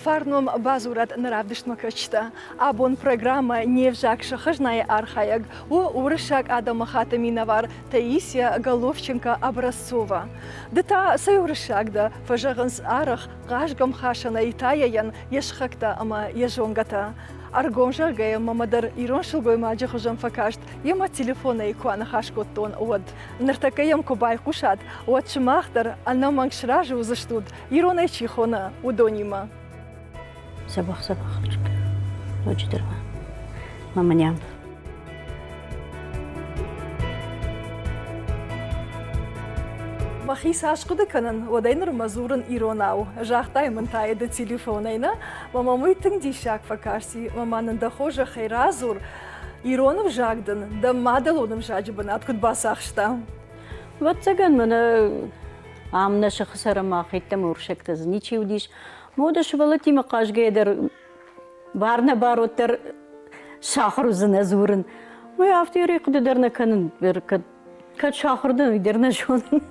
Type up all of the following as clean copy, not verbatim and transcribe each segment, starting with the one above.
Фарном бадзурӕд нӕ равдыстмӕ кӕсджытӕ. Абон программӕ «Не взаг сыхызнайы» архайӕг у уырыссаг адӕмыхатты минӕвар Таисия Головченко-Образцова. Ды та цӕй уырыссаг дӕ, фӕзӕгъынц арӕх хъазгӕмхасӕнӕй Тайӕйӕн йӕ сыхӕгтӕ ӕмӕ йӕ зонгӕтӕ. Ӕргом зӕгъгӕйӕ мӕмӕ дӕр ирон сылгоймаджы хуызӕн фӕкаст, йемӕ телефонӕй куы аныхас кодтон, уӕд. Ныртӕккӕ йӕм куы байхъусат, уӕд сымах дӕр ӕнӕмӕнг сразы уыдзыстут, иронӕй чи хоны, уыдонимӕ. Дзӕбӕх, дзӕбӕх ноджыдӕр ма. Маманям. Мӕхи цас хъуыды кӕнын, уӕдӕй нырмӕ дзурын иронау, загътай мын та ды телефонӕй, нӕ? Мӕ мӕм уый тынг диссаг фӕкасти, мӕ ма нын дӕ хорзӕхӕй радзур, ирон ӕвзаг дын дӕ мадӕлон ӕвзаджы бынат куыд бацахста? Ӕвӕццӕгӕн, мӕнӕ ам нӕ сыхы сӕры махӕйттӕм уырыссӕгтӕ дзы ничи уыдис. Мода сывӕллӕттимӕ хъазгӕйӕ дӕр бар-нӕ-бар уӕддӕр сахуыр уыдзынӕ дзурын. Уый афтӕ йӕ хъуыды дӕр нӕ кӕнын, кӕд кӕд сахуыр дӕн, уый дӕр нӕ зонын.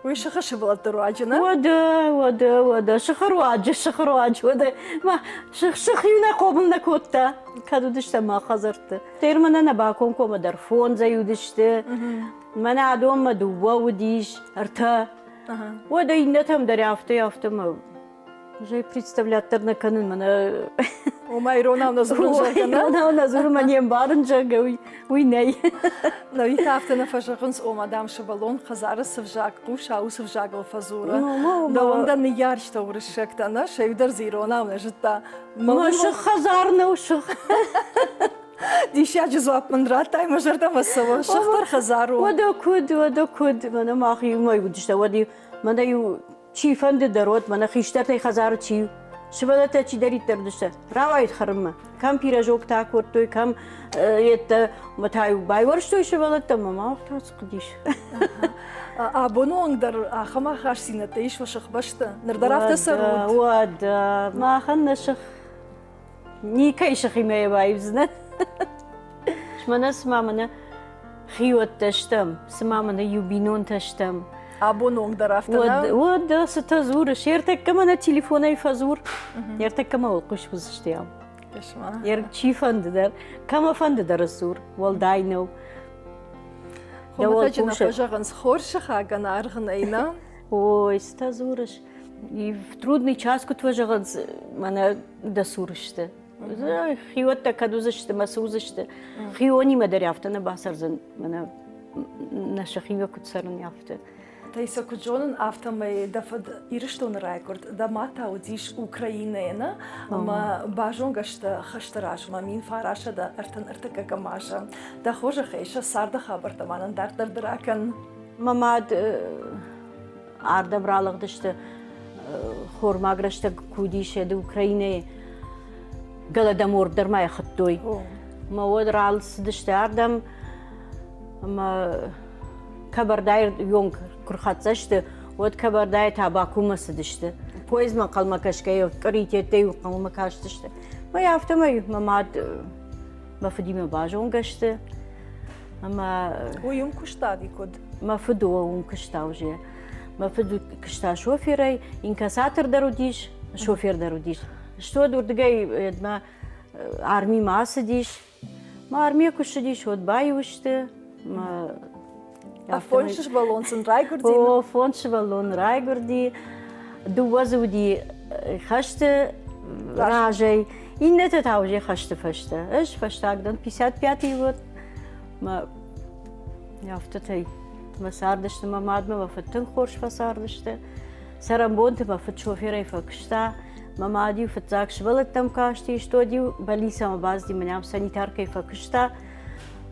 Уый сыхы сывӕллӕтты руаджы, нӕ? Уӕдӕ, уӕдӕ, уӕдӕ, сыхы руаджы, сыхы руаджы, уӕдӕ. Ма сых сых-иу нӕ хъомыл нӕ кодта, кӕд уыдыстӕм мӕ хӕдзӕртты. Стӕй мӕнӕ нӕ бакомкоммӕ дӕр фондзӕй уыдысты. Мӕнӕ адонмӕ дыууӕ уыдис, ӕртӕ. Уӕдӕ иннӕтӕм дӕр афтӕ, афтӕ мӕ уже представлять дӕр нӕ кӕнын мӕнӕ. Ома иронау нӕ дзурын, зӕгъгӕ, нӕ? Иронау нӕ дзурын, мӕ не мбарын, зӕгъгӕ, уый, уый нӕй. Нӕ, та афтӕ нӕ фӕзӕгъынц, ома, дам, сывӕллон хӕдзары цы взаг хъуса, уыцы взагыл фӕдзуры. Дӕуӕн дӕ ныййарджытӕ уырыссӕгтӕ, нӕ? Сӕ иу дӕр дзы иронау нӕ зыдта. Мӕ сых хӕдзар нӕу, сых. Диссаджы дзуапп мын радтай, мӕ зӕрдӕмӕ цӕуы. Сыхдӕр хӕдзар у. Уӕдӕ куыд, уӕдӕ куыд, мӕнӕ мах иумӕ уыдыстӕм, уӕд мӕнӕ иу чи фӕнды дӕр уӕд, мӕнӕ хистӕртӕй хӕдзары чи сывӕллӕттӕ чидӕриддӕр уыдысты, рауайд хӕрынмӕ. Кӕм пирожоктӕ акодтой, кӕм йедтӕ, ӕмӕ та-иу байуӕрстой сывӕллӕттӕ, ӕмӕ ма та цы хъуыдис. Абоны онг дӕр ахӕм ахастдзинӕдтӕ ис уӕ сыхбӕсты? Ныр дӕр афтӕ цӕрут? Уӕд махӕн нӕ сых Никӕй сыхимӕ йӕ баивдзынӕн. Мӕнӕ цыма мӕнӕ хиуӕттӕ стӕм, цыма мӕнӕ иу бинонтӕ стӕм. Абон онг дӕр афтӕ нӕ? Уӕд цытӕ дзурыс? Ӕртӕккӕ мӕнӕ телефонӕй фӕдзур. Ӕртӕккӕ мӕ уӕлхъус уыдзысты ам. Чи фӕнды дӕр, кӕмӕ фӕнды дӕр сдзур, уӕлдай нӕу. Хуымӕтӕджы нӕ фӕзӕгъынц, хорз сыхагӕн аргъ нӕй, нӕ? Ой, цытӕ дзурыс? И в трудный час куыд фӕзӕгъынц, мӕнӕ дӕ цуры сты. Хиуӕттӕ кӕд уыдзысты мӕ цы уыдзысты. Хионимӕ дӕр афтӕ нӕ бацӕрдзӕн, мӕнӕ нӕ сӕхимӕ куыд цӕрын, афтӕ. Таисӕ, куыд зонын, афтӕмӕй дӕ фыд Ирыстоны райгуырд, дӕ мад та уыдис Украинӕйы, нӕ? Ӕмӕ базонгӕ сты хӕсты размӕ 1933 азы. Дӕ хорзӕхӕй, сӕ царды хабӕрттӕ ма нын дарддӕр ды ракӕн. Мӕ мад ардӕм ралыгъдысты хормаг рӕстӕг куы уыдис Украинӕйы Голодомор дӕр ма йӕ хуыдтой. Мӕ уӕд ралыцыдысты ардӕм ӕмӕ Кабардайы онг куы рхӕццӕ сты, уӕд Кабардайы та Бакумӕ цыдысты. Поездмӕ ӕнхъӕлмӕ кӕсгӕйӕ къаритеттӕй ӕнхъӕлмӕ кастысты. Мӕ афтӕмӕй мӕ мад мӕ фыдимӕ базонгӕ сты. Ӕмӕ Уый уым куыста ӕви куыд? Мӕ фыд уым куыста уже. Мӕ фыд куыста шоферӕй, инкассатор дӕр уыдис, шофер дӕр уыдис. Стод уырдыгӕй мӕ армимӕ ацыдис. Мӕ армийӕ куы ссыдис, уӕд баиу сты. Фондз сывӕллон сын райгуырди? О, фондз сывӕллон райгуырди. Дыууӕ дзы уыди хӕсты разӕй, иннӕтӕ та уже хӕсты фӕстӕ. Ӕз фӕстаг дӕн 55-й год. Мӕ афтӕтӕй мӕ цардысты мӕ мадмӕ, мӕ фыд тынг хорз фӕцардысты. Цӕрӕнбонты мӕ фыд шоферӕй фӕкуыста. Мӕ мад-иу фыццаг сывӕллӕттӕм касти, стод-иу больницӕмӕ бацыди, мӕнӕ ам санитаркӕй фӕкуыста.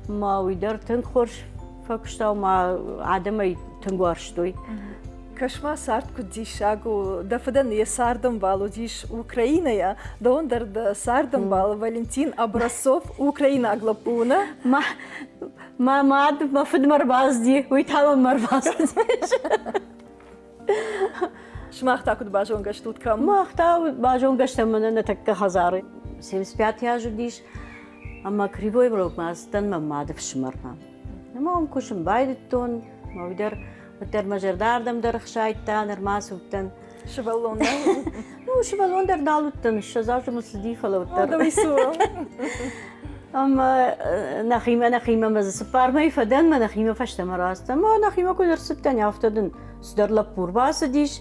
Мӕ уый дӕр тынг хорз фӕкуыста, мӕ адӕмӕй тынг уарзтой. Кӕс-ма, цард куыд диссаг у. Дӕ фыдӕн йӕ цардӕмбал уыдис Украинӕйӕ, дӕуӕн дӕр дӕ цардӕмбал Валентин Образцов украинаг лӕппу у, нӕ? Мӕ, мӕ мад мӕ фыдмӕ ӕрбацыди, уый та мӕм ӕрбацыдис. Сымах та куыд базонгӕ стут кӕм? Мах та базонгӕ стӕм мӕнӕ нӕ тӕккӕ хӕдзары. 75 аз уыдис, ӕмӕ Кривой Рогмӕ ацыдтӕн мӕ мады фсымӕрмӕ. Ӕмӕ уым кусын байдыдтон, мӕ уый дӕр уӕддӕр мӕ зӕрдӕ ардӕм дӕр ӕхсайдта, нырма цудтӕн. Сывӕллон нӕ? Ну, Ну, сывӕллон дӕр нал уыдтӕн, 20 азы мыл цыди, фӕлӕ уӕддӕр. Ӕмӕ нӕхимӕ, нӕхимӕ мӕ дзы цыппар мӕйы фӕдӕн, мӕ нӕхимӕ фӕстӕмӕ рацыдтӕн. Мӕ нӕхимӕ куыд ӕрцыдтӕн, афтӕ дын цыдӕр лӕппу ӕрбацыдис.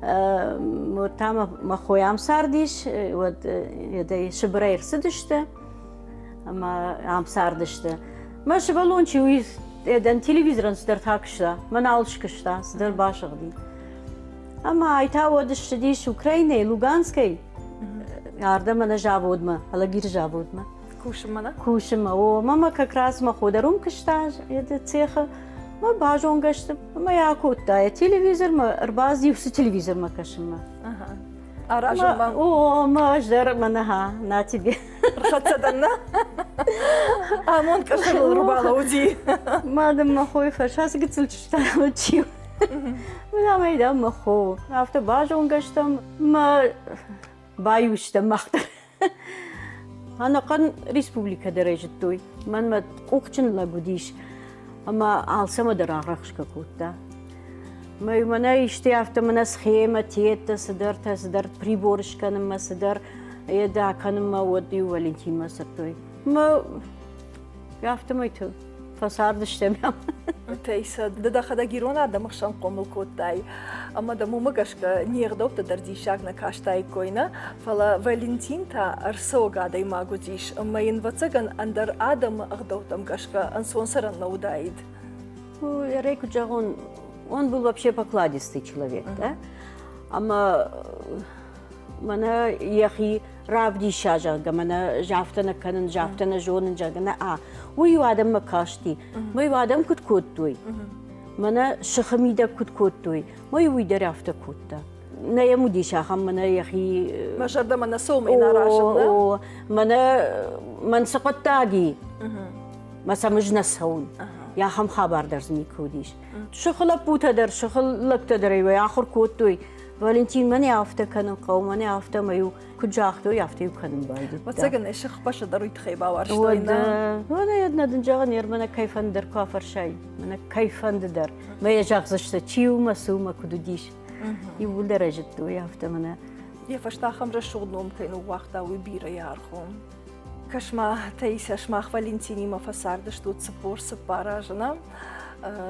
Уӕд та мӕ хой ам цардис, уӕд Сыбырӕй ӕрцыдысты ӕмӕ ам цардысты. Мӕ сывӕллон чи уый дӕн телевизорӕн цыдӕр та куыста, мӕ нал скуыста, цыдӕр басыгъди. Ӕмӕ ай та уӕд ссыдис Украинӕйы, Луганскӕй, ардӕм ӕнӕ заводмӕ, Алагиры заводмӕ. Кусынмӕ, нӕ? Кусынмӕ, о. Мама как раз мӕ хо дӕр уым куыста цехы. Мӕ базонгӕ сты ӕмӕ йӕ акодта йӕ телевизормӕ, ӕрбацыди уыцы телевизормӕ кӕсынмӕ. Аразынмӕ? О, мӕ ӕз дӕр мӕнӕ на тебе. Рхӕццӕ дӕн, нӕ? Амонд къӕсӕрыл ӕрбалӕууыди. Мадӕм мӕ хойы фӕрсы, ацы гыццыл чызджытӕ чи у? Мӕ дам мӕ хо. Афтӕ базонгӕ стӕм, мӕ баиу стӕм мах дӕр. Ӕнӕхъӕн республикӕ дӕр ӕй зыдтой. Мӕнмӕ къухджын лӕг уыдис ӕмӕ алцӕмӕ дӕр арӕхсгӕ кодта. Мӕ мӕнӕ исты афтӕ мӕнӕ схемӕ, теттӕ, цыдӕртӕ, цыдӕр прибор скӕнынмӕ, цыдӕр еда кӕнынмӕ, уӕд-иу Валентинмӕ дзырдтой. Мӕ афтӕмӕй фӕцардыстӕм. Таисӕ, ды дӕхӕдӕг ирон адӕмы хсӕн хъомыл кодтай, ӕмӕ дӕм уымӕ гӕсгӕ не гъдӕуттӕ дӕр диссаг нӕ кастаиккой, нӕ? Фӕлӕ Валентин та ӕрцӕуӕг адӕймаг уыдис, ӕмӕ йын, ӕвӕццӕгӕн, ӕндӕр адӕмы ӕгъдӕуттӕм гӕсгӕ ӕнцон цӕрӕн нӕ уыдаид. Эрей куыд зӕгъон, он был вообще покладистый человек, да? Ӕмӕ мӕнӕ йӕхи равдиса, зӕгъгӕ, мӕнӕ афтӕ нӕ кӕнын, афтӕ нӕ зонын, зӕгъгӕ, нӕ а. Уый-иу адӕммӕ касти. Мӕ-иу адӕм куыд кодтой, мӕнӕ сыхы мидӕг куыд кодтой, мӕ-иу уый дӕр афтӕ кодта. Нӕ йӕм уыдис ахӕм мӕнӕ йӕхи... Мӕ зӕрдӕмӕ нӕ цӕуы мӕ аразын, нӕ? О, мӕнӕ мӕн цы хъуыддаг и, мӕ сӕм ӕз нӕ цӕуын. Ахӕм хабар дӕр дзы никуы уыдис. Сыхы лӕппутӕ дӕр, сыхы лӕгтӕ дӕр ӕй ахуыр кодтой. Валентин, мӕнӕ афтӕ кӕнын хъӕуы, мӕнӕ афтӕ ӕмӕ-иу куыд загътой, афтӕ-иу кӕнын байдыдта. Ӕвӕццӕгӕн ӕй сыхбӕсты дӕр уый тыххӕй бауарзтой, нӕ? Уӕдӕ, нӕ дын зӕгъын, ер мӕнӕ кӕй фӕнды дӕр куы афӕрсай, мӕнӕ кӕй фӕнды дӕр. Мӕ йӕ зӕгъдзысты, чи у мӕ, цы у мӕ, куыд уыдис. Иууылдӕр ӕй зыдтой, афтӕ мӕнӕ. Йӕ фӕстӕ ахӕм рӕсугъд ном кӕй ныууагъта, уый бирӕ йӕ аргъ у. Кӕс-ма, Таисӕ, сымах Валентинимӕ фӕцардыстут 44 азы, нӕ?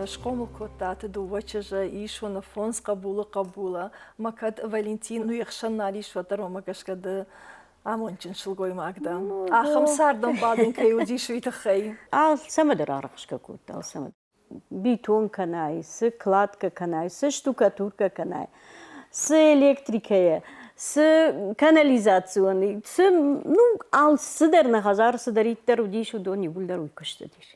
Схъомыл кодтат дыууӕ чызджы, ис уын фондз хъӕбулы хъӕбулы. Мӕ кӕд Валентин уе хсӕн нал ис, уӕддӕр уымӕ гӕсгӕ ды амондджын сылгоймаг дӕ. Ахӕм цардӕмбал дын кӕй уыдис, уый тыххӕй. Алцӕмӕ дӕр арӕхсгӕ кодта, алцӕмӕ. Бетон кӕнай, цы кладкӕ кӕнай, цы штукатуркӕ кӕнай, цы электрикӕйӕ, цы канализацион, цы, ну, алцыдӕр нӕ хӕдзары цыдӕриддӕр уыдис, уыдон иууылдӕр уый куыст уыдис.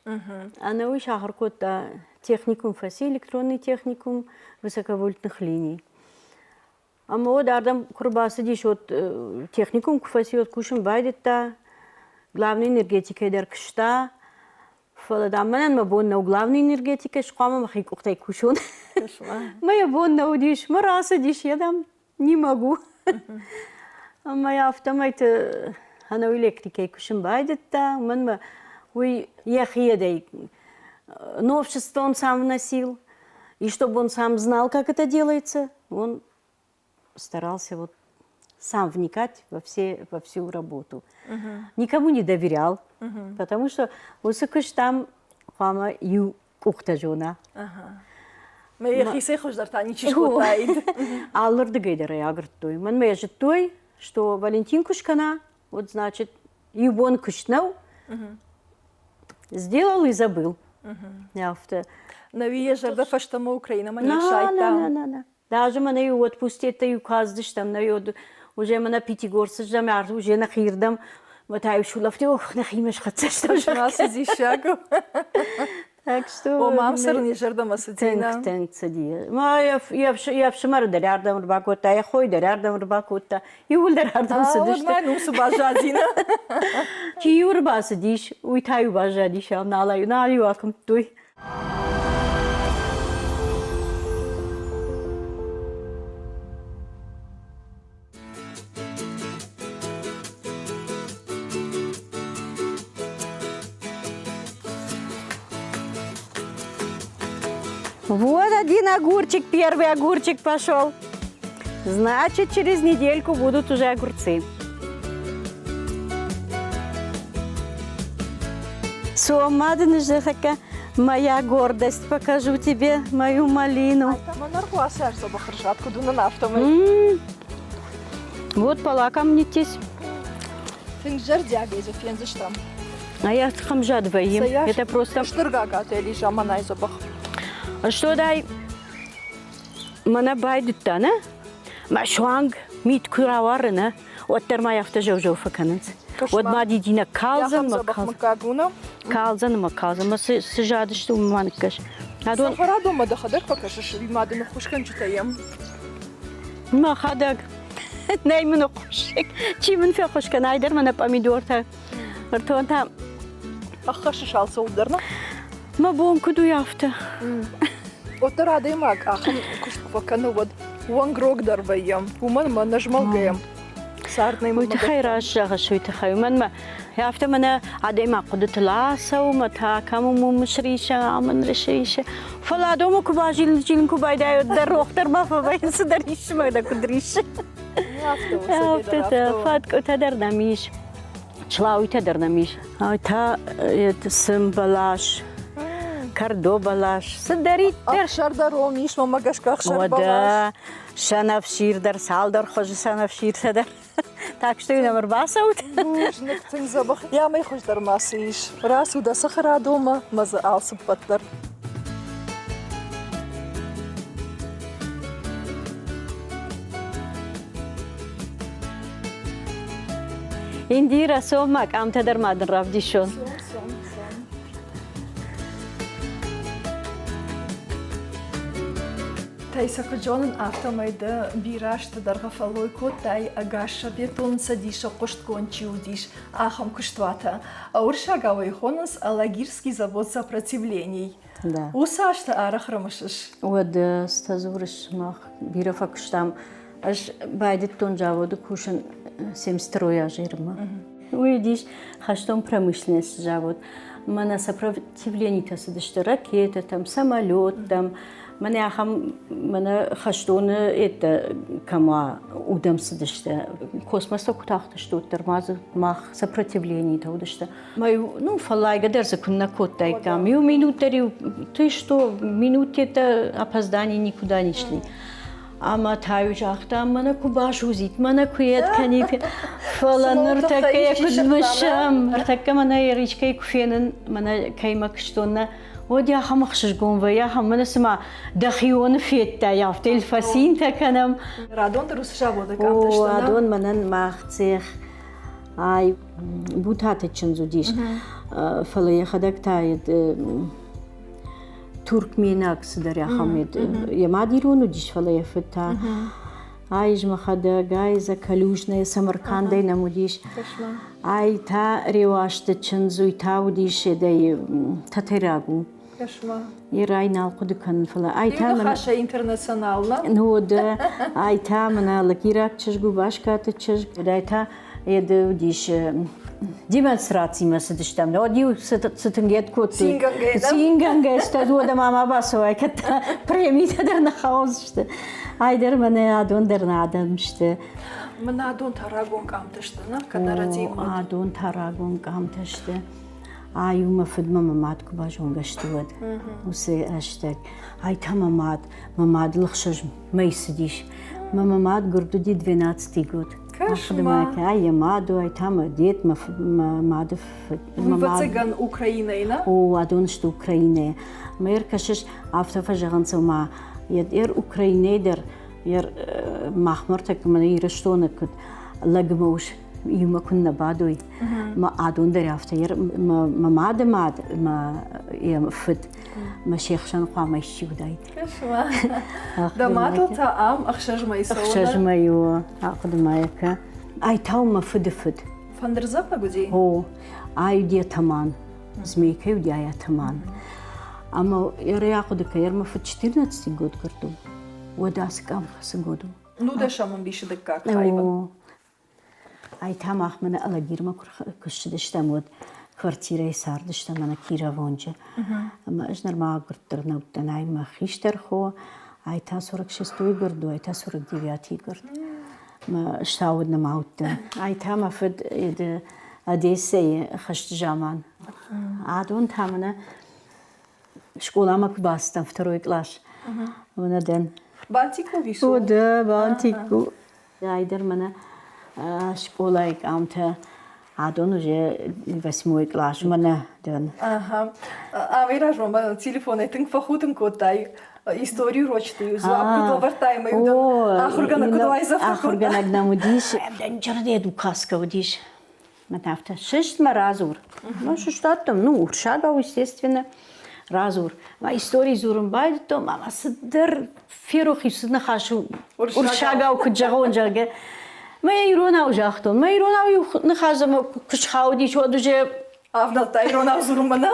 Ӕнӕуый сахуыр кодта техникум фӕци, электронный техникум высоковольтных линий. Ӕмӕ уӕд ардӕм куы рбацыдис, уӕд техникум куы фӕци, уӕд кусын байдыдта, главный энергетикӕй дӕр куыста. Фӕлӕ, дам, мӕнӕн мӕ бон нӕу главный энергетикӕй, хъуамӕ мӕхи къухтӕй кусон. Мӕ йӕ бон нӕ уыдис, мӕ рацыдис, йӕ, дам, не могу. Ӕмӕ афтӕмӕйты ӕнӕуи электрикӕй кусын байдыдта, уымӕн мӕ уый йӕхиӕдӕй новшество он сам вносил, и чтобы он сам знал, как это делается, он старался вот сам вникать во всю работу. Никому не доверял, потому что уыцы куыст там хъуамӕ иу къухтӕ зона. Мӕ йӕхицӕй хуыздӕр та ничи скодтаид. Алырдыгӕй дӕр ӕй агуырдтой. Мӕнмӕ йӕ зыдтой, что Валентин куы скӕна, вот значит, иу бон куыст нӕу, сделал и забыл. Афтӕ. Нӕуи йӕ зӕрдӕ фӕстӕмӕ Украинӕмӕ не сайдта. На, на, на. Даже мӕнӕ отпустеттӕ-иу каздыстӕм, нӕ уже мӕнӕ Пятигорсы стӕм, уже нӕхирдӕм, мӕ та-иу сулӕфти, ох, нӕхимӕ схӕццӕ стӕм. Ацы диссаг. Так что... О, мам цӕрын йӕ зӕрдӕмӕ цыди, нӕ? Тынг, тынг цыди. Ма йӕ фсымӕры дӕр ардӕм ӕрбакодта, йӕ хойы дӕр ардӕм ӕрбакодта. Иууылдӕр ардӕм цыдысты. Уӕд ма ну цы баззади, нӕ? Чи-иу ӕрбацыдис, уый та-иу баззадис ам, нал-иу акуымдтой. Вот один огурчик, первый огурчик пошел. Значит, через недельку будут уже огурцы. Цома дын зӕгъӕггӕ, моя гордость, покажу тебе мою малину. Вот полаком нетесь. Тынг зӕрдиагӕй дзы фендзыстӕм. А я хамжат вӕййы. Это просто... Стыр гагатӕ заманай дзӕбӕх. Что дай? Мӕнӕ байдыдта, нӕ? Мӕ суанг мит куы рауары, нӕ? Уӕддӕр ма афтӕ зӕу-зӕу фӕкӕнынц. Уӕд ма дидинӕг калдзӕн мӕ калдзӕн ӕмӕ калдзӕн. Мӕ цы задысты, уымӕ ма ныккӕс. Адон Цӕхӕрадонмӕ дӕхӕдӕг фӕкӕсыс ӕви ма дын ӕххуысгӕнджытӕ йӕм? Мӕхӕдӕг. Нӕй мын ӕххуысӕг. Чи мын феххуыс кӕна, айдӕр мӕнӕ пъамидортӕ. Ӕртон та Ӕххӕссыс алцӕуыл дӕр, нӕ? Мӕ бон куыд у, афтӕ. Уӕддӕр адӕймаг ахӕм куыст куы фӕкӕны, уӕд уӕнгрогдӕр вӕййӕм, уымӕн ӕмӕ нӕзмӕлгӕйӕ цард нӕй. Уый тыххӕй раст зӕгъыс, уый тыххӕй. Уымӕн мӕ афтӕ мӕнӕ адӕймаг хъуыдытыл ацӕуы, мӕ та кӕм уым срисы, ам ын риссы. Фӕлӕ адӕмы куы базилын куы байдайы, уӕд дӕр рох дӕр ма фӕвӕййы, цыдӕр риссы мӕ дӕ куыд риссы. Афтӕ, фӕткъуытӕ дӕр нӕм ис. Члауитӕ дӕр нӕм ис. Та цым бӕлас, кӕрдо бӕлас, цыдӕриддӕр. Ӕхсӕр дӕр уым ис, мӕнмӕ гӕсгӕ ӕхсӕр бӕлас. Уӕдӕ сӕнӕфсир дӕр, цалдӕр хуызы сӕнӕфсиртӕ дӕр. Так что нӕм ӕрбацӕут. Бузныг, тынг дзӕбӕх. Йӕ хуыздӕр ма цы ис. Рацу дӕ цӕхӕрадонмӕ, мӕ дзы алцыппӕт дӕр. Индира, цом ма къамтӕ дӕр ма дын равдисон. Таисӕ куыд зонын, афтӕмӕй дӕ бирӕ азты дӕргъы фӕллой кодтай ӕгас Советон Цӕдисы хъуыстгонд чи уыдис, ахӕм куыстуатӕ. Уырыссагау ӕй хонынц Алагирский завод сопротивлений. Да. Уыцы азты арӕх рымысыс? Уӕд цытӕ дзурыс, мах бирӕ фӕкуыстам. Ӕз байдыдтон заводы кусын 73 азы Уый уыдис хӕстон промышленносты завод. Мӕнӕ сопротивленитӕ цыдысты ракетӕтӕм, самолеттӕм. Мӕнӕ ахӕм мӕнӕ хӕстоны эдтӕ кӕм уа, уыдӕм цыдысты. Космостӕ куы тахтысты, уӕддӕр ма дзы мах сопротивленитӕ уыдысты. Мӕ ну, фӕллайгӕ дӕр дзы куыннӕ кодтаиккам. Иу минут дӕр-иу, ты что, минут-то опоздание никуда не шли. Ӕмӕ та-иу загъта, мӕнӕ куы басудзит, мӕнӕ куы йед кӕнит. Фӕлӕ ныртӕккӕ йӕ куыд мысӕм, ныртӕккӕ мӕнӕ Еричкӕйы куы фенын, мӕнӕ кӕимӕ куыстон, нӕ, уӕд ахӕм ӕхсызгон вӕййы, ахӕм мӕнӕ цыма дӕхионы федтай, афтӕ йыл фӕцинтӕ кӕнӕм. Радон дӕр уыцы заводы къамтӕ сты, О, адон мӕнӕн мах цех ай Бутаты чындз уыдис, фӕлӕ йӕхӕдӕг та туркменаг цыдӕр ахӕм йӕ мад ирон уыдис, фӕлӕ йӕ фыд та ай мӕхӕдӕг, ай Закалюжная, Самаркандӕй нӕм уыдис. Ай та Реуазты чындз, уый та уыдис эдӕй тӕтӕйраг у. Ирӕй нал хъуыды кӕнын, фӕлӕ ай та мӕнӕ интернационал, Ну, да, ай та мӕнӕ лакираг чызг у, Баскаты чызг. Ай та Еды уыдис демонстрацимӕ цыдыстӕм. Уӕд-иу цы тынгет кодтой. Цингӕнгӕ стӕд уӕдӕ ма ма бацӕуай, кӕд премитӕ дӕр нӕ хаудзысты. Ай дӕр мӕнӕ адон дӕр нӕ адӕм сты. Мӕнӕ адон та рагон къамтӕ сты, нӕ? Кӕд Адон та рагон къамтӕ сты. Ай у мӕ фыдмӕ мӕ мад куы базонгӕ сты, уӕд. Уыцы рӕстӕг. Ай та мӕ мад. Мӕ мадыл ӕхсӕз мӕй цыдис. Мӕ мӕ мад гуырд уыди двенадцатый год. Кӕс-ма. Ай йӕ мад у, ай та мӕ дед, мӕ мады фыд. Ӕвӕццӕгӕн, Украинӕйы, нӕ? О, адон сты Украинӕйы. Мӕ ӕркӕсыс, афтӕ фӕзӕгъынц, ома, ер Украинӕйы дӕр, ер махмӕ ӕртӕккӕ мӕнӕ Ирыстоны куыд лӕгмӕ ус иумӕ куыннӕ бадой. Мӕ адон дӕр афтӕ, ер мӕ мады мад, мӕ йӕ фыд, мӕ се хсӕн хъуамӕ исчи уыдаид. Дӕ мадыл та ам ӕхсӕз мӕйы цӕуы. Ӕхсӕз мӕйы у, ахъуыды ма йӕ кӕ. Ай та у мӕ фыды фыд. Фӕндырдзӕгъдӕг уыди? О, ай уыди атаман. Змейкӕй уыди ай атаман. Ӕмӕ йӕ ахъуыды кӕ, мӕ фыд 14 год гуырд у. Уӕд ацы къам цы год у? Нудӕсӕм ӕмбисы дыккаг хайбын. Ай та мах мӕнӕ Алагирмӕ куы ссыдыстӕм, уӕд квартирӕйы цардыстӕм мӕнӕ Кировонджы. Ӕмӕ ӕз нырма агуырддӕр нӕ уыдтӕн, ай мӕ хистӕр хо, Ай та 46-й гуырд у, ай та 49-й гуырд. Мӕ стауд нымаудтӕ. Ай та мӕ фыд Одессӕйы хӕсты заман. Адон та мӕнӕ скъоламӕ куы бацыдтӕн второй кълас. Мӕнӕ дӕн. Бантик у вису? О, да, бантик у. Айдӕр мӕнӕ скъолайы къамтӕ адон уже восьмой кълас мӕнӕ дӕн. Ага. Амӕй размӕ мӕ телефонӕй тынг фӕхудын кодтай. Историйы урочты дзуапп куыд лӕвӕрдтай ӕмӕ ахуыргӕнӕг куыд уайдзӕфтӕ кодта. Ахуыргӕнӕг нӕм уыдис. Дӕнджырдед указка уыдис. Мӕн афтӕ, сыст мӕ радзур. Ну, сыстадтон, ну, урсагау, естественно, радзур. Мӕ истори дзурын байдыдтон, ӕмӕ цыдӕр ферох ис ныхас урсагау куыд зӕгъон, зӕгъгӕ. Мӕ иронау загътон. Мӕ иронау иу ныхас ӕмӕ куы схаудис, уӕд уже Авнӕлдта иронау дзурынмӕ, нӕ?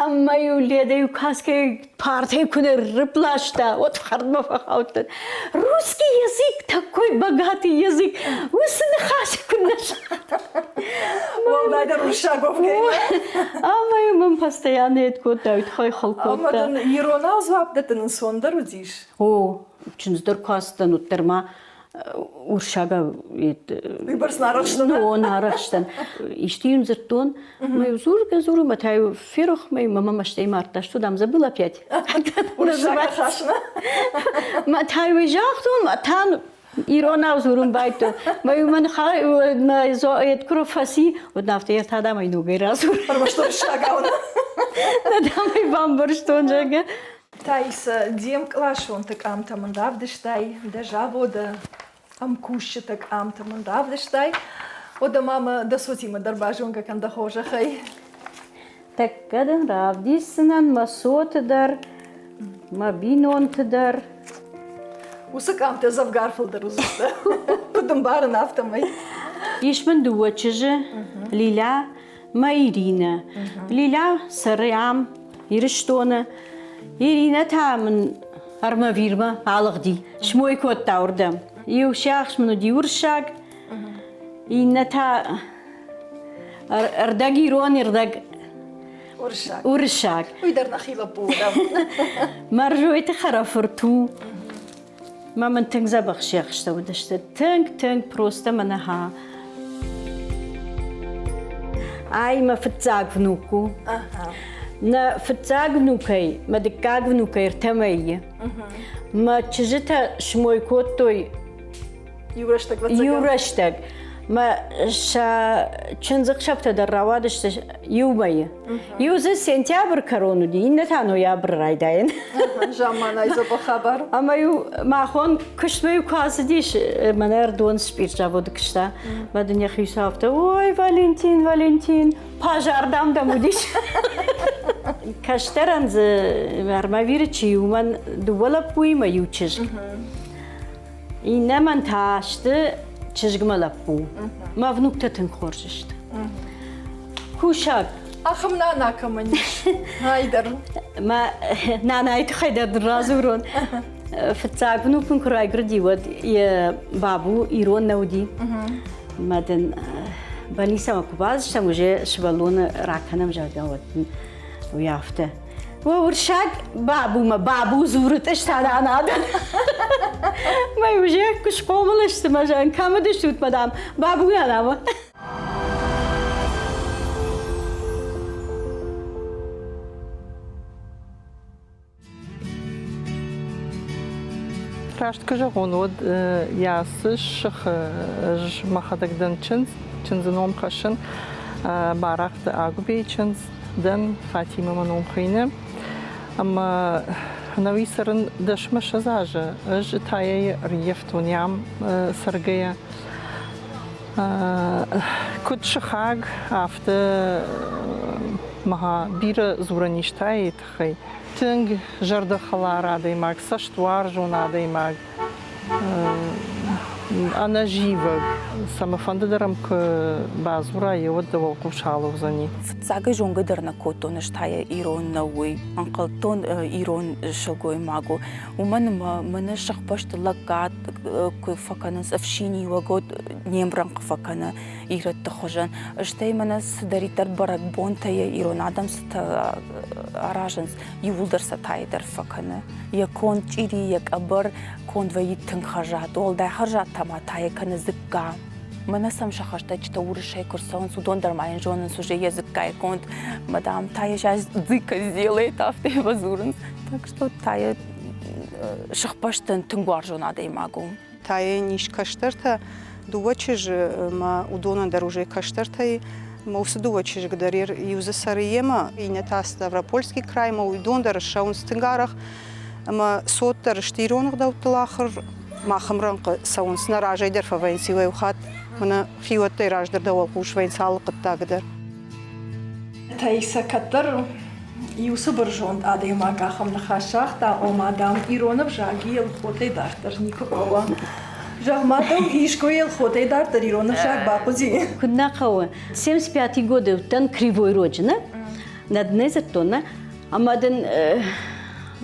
Ӕмӕ-иу Леда-иу каскӕйы партӕй куы ныррыпп ласта, уӕд хӕрдмӕ фӕхаудтӕн. Русский язык такой богатый язык, уыцы ныхас куы нӕ загъта. Уӕлдайдӕр уырыссаг уӕвгӕй. Ӕмӕ-иу мӕм постоянно ед кодта, уый тыххӕй хыл кодта. Ӕмӕ дын иронау дзуапп дӕттын ӕнцондӕр уыдис? О, чындз дӕр куы ацыдтӕн, уӕддӕр ма урсагау Уыйбӕрц нарӕхстӕн? О, нарӕхстӕн. Исты-иу дзырдтон, мӕ дзургӕ дзуры, мӕ та-иу ферох мӕ, мӕ мӕстӕй мардта, что дам забыл опять. Мӕ та-иу загътон, мӕ та иронау дзурын байдтон. Мӕ-иу мӕ мӕ куы фӕци, уӕд афтӕ йӕ та дам ӕй ногӕй радзур. Ӕрмӕст уырыссагау нӕ? Нӕ дам ӕй бамбӕрстон, зӕгъгӕ. Таисӕ, де мкъласонты къамтӕ мын равдыстай, дӕ заводы ӕмкусджыты къамтӕ мын равдыстай. Уӕдӕ ма мӕ дӕ цотимӕ дӕр базонгӕ кӕн дӕ хорзӕхӕй. Тӕккӕ дын равдисдзынӕн мӕ цоты дӕр, мӕ бинонты дӕр. Уыцы къамтӕ дзӕвгар фылдӕр уыдзысты. Куыд ӕмбарын, афтӕмӕй. Ис мын дыууӕ чызджы, Лиля мӕ Иринӕ. Лиля цӕры ам, Ирыстоны. Иринӕ та мын Армавирмӕ алыгъди, смой кодта уырдӕм. Иу сиахс мын уыди уырыссаг, иннӕ та ӕрдӕг ирон, ӕрдӕг уырыссаг. Уырыссаг. Уый дӕр нӕхи лӕппу у. Мӕрзойты хӕрӕфырт у. Мӕ мын тынг дзӕбӕх сиӕхстӕ уыдысты. Тынг, тынг просто мӕнӕ ха. Ай мӕ фыццаг внук у. Нӕ фыццаг внукӕй, мӕ дыккаг внукӕй ӕртӕ мӕйы. Мӕ чызджытӕ смой кодтой иу рӕстӕг. Иу рӕстӕг. Мӕ сӕ чындзыхсӕвтӕ дӕр рауадысты иу мӕйы. Иу дзы сентябрь кӕрон уыди, иннӕ та ноябры райдайӕн. Замманай дзӕбӕх хабар. Ӕмӕ-иу махон куыстмӕ-иу куы ацыдис, мӕнӕ ӕрдон спиртзаводы куыста, мӕ дын йӕхи афтӕ, ой, Валентин, Валентин, пожар дам дӕм уыдис. Кӕстӕрӕн дзы Армавиры чи, уымӕн дыууӕ лӕппуимӕ иу чызг. Иннӕмӕн та сты чызгмӕ лӕппу. Мӕ внуктӕ тынг хорз сты. Кусӕг. Ахӕм нана кӕмӕн ис? Айдӕр. Мӕ нанайы тыххӕй дӕр дын радзурон. Фыццаг внук мын куы райгуырди, уӕд йӕ бабу ирон нӕ уыди. Мӕ дын больницӕмӕ куы бацыдыстӕм, уже сывӕллоны ракӕнӕм, зӕгъгӕ, уӕд уый афтӕ. Уырыссаг бабумӕ бабу дзуры тъыстӕнанадӕн. Мӕ уже куы схъомыл сты, мӕ зӕгъын, кӕм уыдыстут, мадам, бабу нанамӕ. Раст куы зӕгъон, уӕд йӕ ацы сыхы ӕз мӕхӕдӕг дӕн чындз, чындзы ном хӕссын. Барахъты Агуыбейы чындз дӕн, Фатимӕ мӕ ном хуыйны. Ӕмӕ ӕнӕуи цӕрын дӕсмӕ ссӕдз азы ӕз Итайӕйы ӕрыййӕфтон ам цӕргӕйӕ. Куыд сыхаг, афтӕ мӕ бирӕ дзурӕн ис Тайы тыххӕй. Тынг зӕрдӕхӕлар адӕймаг, цӕстуарзон адӕймаг. Ӕнӕзивӕг, цӕмӕфӕнды дӕр ӕм куы бадзурай, уӕд дӕ уӕлхъус алӕудзӕни. Фыццагӕй зонгӕ дӕр нӕ кодтон ӕз та йӕ ирон нӕу, уый. Ӕнхъӕлдтон ирон сылгоймаг у. Уымӕн ӕмӕ мӕнӕ сыхбӕсты лӕггад куы фӕкӕнынц, ӕфсиниуӕг не мрӕнхъ фӕкӕны ирӕтты хуызӕн. Стӕй мӕнӕ цыдӕриддӕр бӕрӕгбонтӕ ирон адӕм цытӕ аразынц, иууылдӕр сӕ тайы дӕр фӕкӕны. Йӕ конд чъири, йӕ къӕбӕр конд вӕййы тынг хӕрзад. Уӕлдай хӕрзад та ма тайы кӕны дзыкка. Мӕнӕ сӕм сӕ хӕстӕджытӕ уырысӕй куы рцӕуынц, уыдон дӕр ма йын зонынц уже йӕ дзыккайы конд. Мадам Тая сейчас дзыкка сделает, афтӕ фӕдзурынц. Так что Тая сыхбӕстӕн тынг уарзон адӕймаг у. Тайӕн ис кӕстӕртӕ, дыууӕ чызджы ӕмӕ уыдонӕн дӕр уже кӕстӕртӕй. Ӕмӕ уыцы дыууӕ чызг дӕр иу дзы цӕры йемӕ, иннӕ та Ставропольский краймӕ, уыдон дӕр ссӕуынц тынг арӕх. Ӕмӕ цот дӕр сты ирон ӕгъдӕуттыл ахуыр, мах ӕмрӕнхъы цӕуынц, нӕ разӕй дӕр фӕвӕййынц иуӕй-иу хатт, мӕнӕ хиуӕттӕй раздӕр дӕ уӕлхъус вӕййынц алы хъуыддаг дӕр. Таисӕ кӕддӕр иу цыбырзонд адӕймаг ахӕм ныхас загъта, ома, дам, ирон ӕвзаг Елхотӕй дарддӕр никуы хъӕуы. Зӕгъ ма, дӕу искуы Елхотӕй дарддӕр ирон ӕвзаг бахъуыди? Куыд нӕ хъӕуы? 75 годы уыдтӕн Кривой Роджы, нӕ? Нӕ дын ӕй дзырдтон, нӕ? Ӕмӕ дын,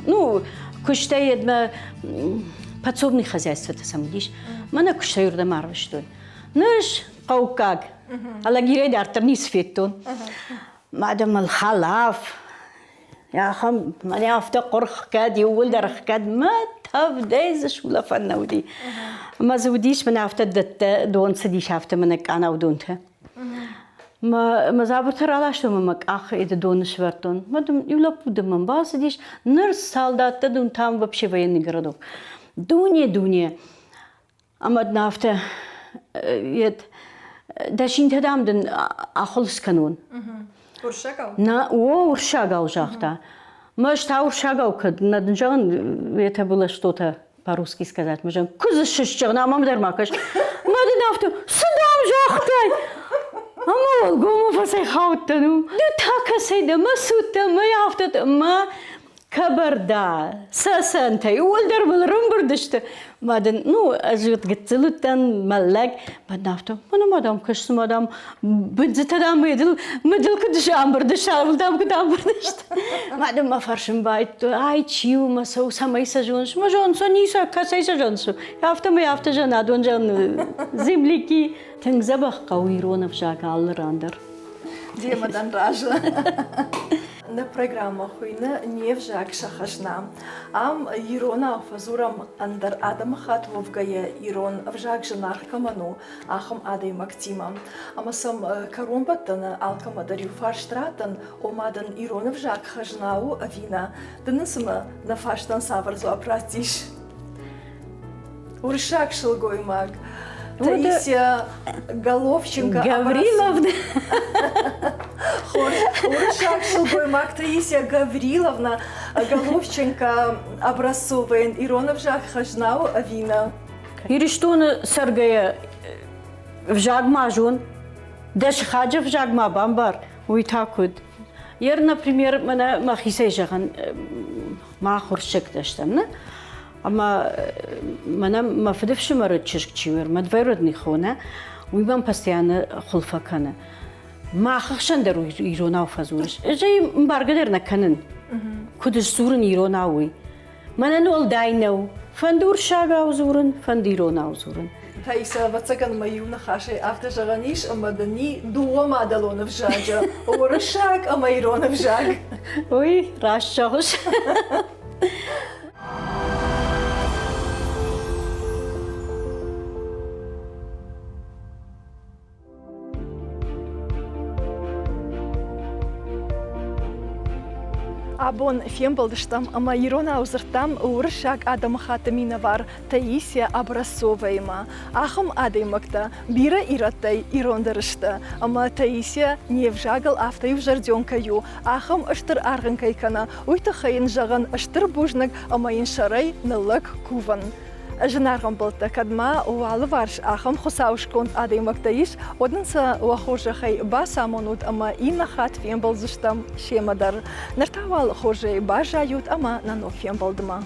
ну, куыстӕй йедмӕ подсобный хозяйствотӕ сӕм уыдис. Мӕнӕ куыстӕй уырдӕм арвыстой. Ныр хъӕуккаг. Алагирӕй дарддӕр ницы федтон. Мадӕмыл хӕлаф, ахӕм мӕнӕ афтӕ хъуырхгӕд, иууылдӕр ӕхгӕд, мӕ тӕвдӕй дзы сулӕфӕн нӕ уыди. Ӕмӕ дзы уыдис мӕнӕ афтӕ дӕттӕ, дон цыдис афтӕ мӕнӕ къанау донтӕ. Мӕ, мӕ дзабыртӕ раластон ӕмӕ мӕ къах эды доны сӕвӕрдтон. Мӕ дын иу лӕппу дын мӕм бацыдис, ныр солдаттӕ дын там вообще военный городок. Дуне, дуне. Ӕмӕ дын афтӕ ед дӕ синтӕ дам дын ахуылц кӕнон. Уырыссагау? На, о, уырыссагау загъта. Мӕ ӕз та уырыссагау кӕд нӕ дын зӕгъын, это было что-то по-русски сказать. Мы зӕгъын, куыдзы сысджыгъын, ӕмӕ дӕр ма кӕс. Мӕ дын афтӕ, цы дам загътай? Ӕмӕ уӕлгоммӕ фӕцӕйхаудтӕн. Ды та кӕцӕй дӕ, мӕ суттӕ, мӕ афтӕ, мӕ Кабарда, Сӕсӕнтӕ, иууылдӕр мыл рымбырд сты. Ма дын, ну, ӕз гыццыл уыдтӕн, мӕллӕг. Мӕн афтӕ, мӕнӕ ма дам кӕс, ма дам, бындзытӕ дам мыдыл, мыдыл куыд ӕмбырд сты, дам куыд ӕмбырд сты. Ма дын мӕ фӕрсын байдыдтой, ай чи у, мӕ цӕу, цӕмӕй сӕ зоныс? Мӕ зонын сӕ, ницы, кӕцӕй сӕ зоныс? Афтӕмӕй афтӕ зӕнадон зӕгъын, земляки. Тынг дзӕбӕх хъӕуы ирон ӕвзаг алы ран дӕр. Демӕ дӕн разы. Нӕ программӕ хуыйны Не взаг сӕ хӕзна. Ам иронау фӕдзурӕм ӕндӕр адӕмыхатт уӕвгӕйӕ ирон ӕвзаг зынаргъ кӕмӕн у, ахӕм адӕймӕгтимӕ. Ӕмӕ сӕм кӕронбӕттӕны алкӕмӕ дӕр иу фарст раттын, ома дын ирон ӕвзаг хӕзна у ӕви нӕ? Ды нын цымӕ нӕ фарстӕн цавӕр дзуапп раттис? Уырыссаг сылгоймаг Таисия Головченко. Гавриловна. Хорз. Уырыссаг сылгоймаг Таисия Гавриловна Головченко Образцовайӕн ирон ӕвзаг хӕзна у ӕви нӕ? Ирыстоны цӕргӕйӕ ӕвзаг ма зон, дӕ сыхаджы ӕвзаг ма бамбар, уый та куыд? Ер, например, мӕнӕ мӕхицӕй зӕгъын, мах уырыссӕгтӕ стӕм, нӕ? Ӕмӕ мӕнӕ мӕ фыдыфсымӕры чызг чи у, мӕ двоюродный хо, нӕ, уый мӕм постоянно хуылфӕ кӕны. Мах ӕхсӕн дӕр иронау фӕдзурыс. Ӕз ӕй ӕмбаргӕ дӕр нӕ кӕнын. Куыд сдзурын иронау уый. Мӕнӕн уӕлдай нӕу. Фӕнды уырыссагау дзурын, фӕнды иронау дзурын. Таисӕ, ӕвӕццӕгӕн мӕ иу ныхасӕй афтӕ зӕгъӕн ис, ӕмӕ дын и дыууӕ мадӕлон ӕвзаджы, уырыссаг ӕмӕ ирон ӕвзаг. Уый раст зӕгъыс. Абон фембӕлдыстӕм ӕмӕ иронау дзырдтам уырыссаг адӕмыхатты минӕвар Таисия Образцоваимӕ. Ахӕм адӕймӕгтӕ бирӕ ирӕттӕй ирондӕр сты, ӕмӕ Таисия не взагыл афтӕ иузӕрдион кӕй у, ахӕм стыр аргъ ын кӕй кӕны, уый тыххӕй йын зӕгъын стыр бузныг ӕмӕ йын сӕрӕй ныллӕг кувын. Зынаргъ ӕмбӕлттӕ, кӕд ма уӕ алыварс ахӕм хуыцауысконд адӕймӕгтӕ ис, уӕд ын сӕ уӕ хорзӕхӕй бацамонут ӕмӕ иннӕ хатт фембӕлдзыстӕм семӕ дӕр. Ныр та уал хорзӕй баззайут ӕмӕ нӕ ног фембӕлдмӕ.